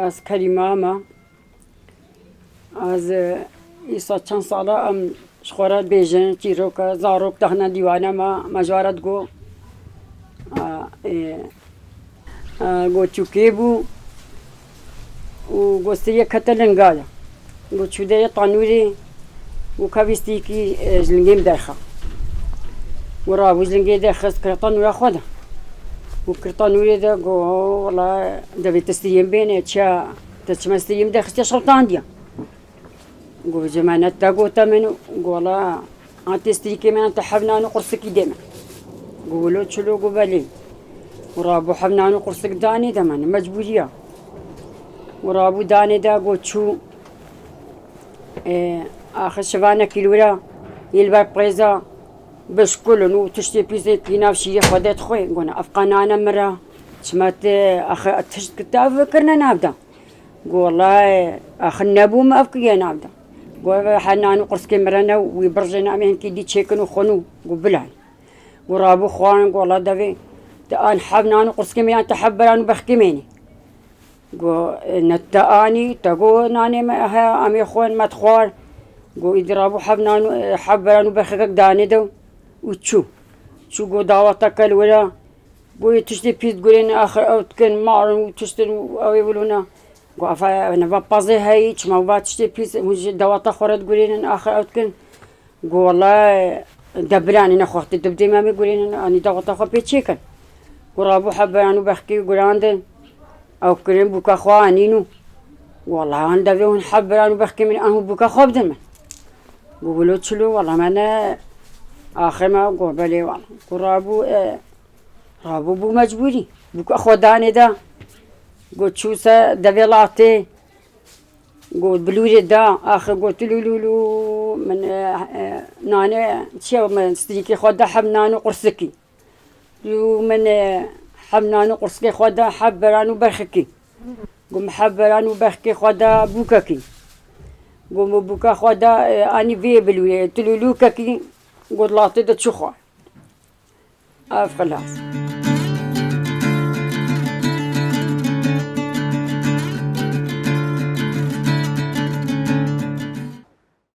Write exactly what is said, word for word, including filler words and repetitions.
Ez Kerîma me. Ez, e, îsa çend sala em ji xwe re dibêjin, çîroka, zarok dixine dîwana me, me ji we re digo. A, ê, e, go çûkê bû û go sê yek kete linga de. Go çû de yê tanûrê û kevîstîkî, e, ji lingê min derxe. Go rabû ji lingê derxist kire tanûra xwe de. Go kire tanûrê de go, wela devê tu stîyê min bêne, çiya te çima stîyê min derxistiye şewtandiye. Go ji me ne te gote min, go wela an tê stîkê min an te hev nan û qursikî dê min. Go wilo çilo go belê. Go rabû hev nan û qursik danê de min, mecbûriya. Go rabû danê de go çû, e, axir şivanekî li wira yê li ber pêza bişkulin û tiştê pîsê kî nav şîrê xwe de dixwe. Go ne ev qanane min re. Çima te axir tişt te ev kirine nav de. Go wela axir nebû min ev kiriye nav de. Go ev he nan û qursikê min re ne wî birjê ne em ê hinkî dî çêkin û xwin û go bilan. Go rabû xwarin go wela devê te an hev nan û qursikê min yan te hev beran û bexkê mênî. Go, e, ne te anî, te go nanê me he, em ê xwin me dixwar. Go îdî rabû hev nan û, e, hev beran û bexekek danê de û çû. Çû go daweteke li wira. Go yê tiştê pîs digurên axir ew dikin, marin û tiştin û ew ê wilûne. Go ev neva pazê heyî, çima va tiştê pîs, hûn ji daweta xwe re digurênin axir ew dikin. Go wela de biranî nexwextê dibdê me em ê gurênin, anî daweta xwe pê çêkin. Go rabû hev beran û bexkê wî gurandin. Ew kirin bûka xwe anîn û wela an devê hûn hev beran û bexkê min an hûn bûka xwe bidin min. Go wilo çilo wela me ne axir me go belê wela. Go rabû, e, rabû bû mecbûrî. Bûka xwe danê de. Go çû se devê latê. Go bilûrê da, axir go tu lû lû lû min, e, e, nane çiya min stîkê xwe de heb nan û qursikî. Lû min, e, heb nan û qursikê xwe de heb beran û berxikî. Go min heb beran û berxikê xwe de bûkekî. Go min bûka xwe de, e, anî vê bilûrê, tu lû lû kekî, go latê de çi xwe. Ev xilas.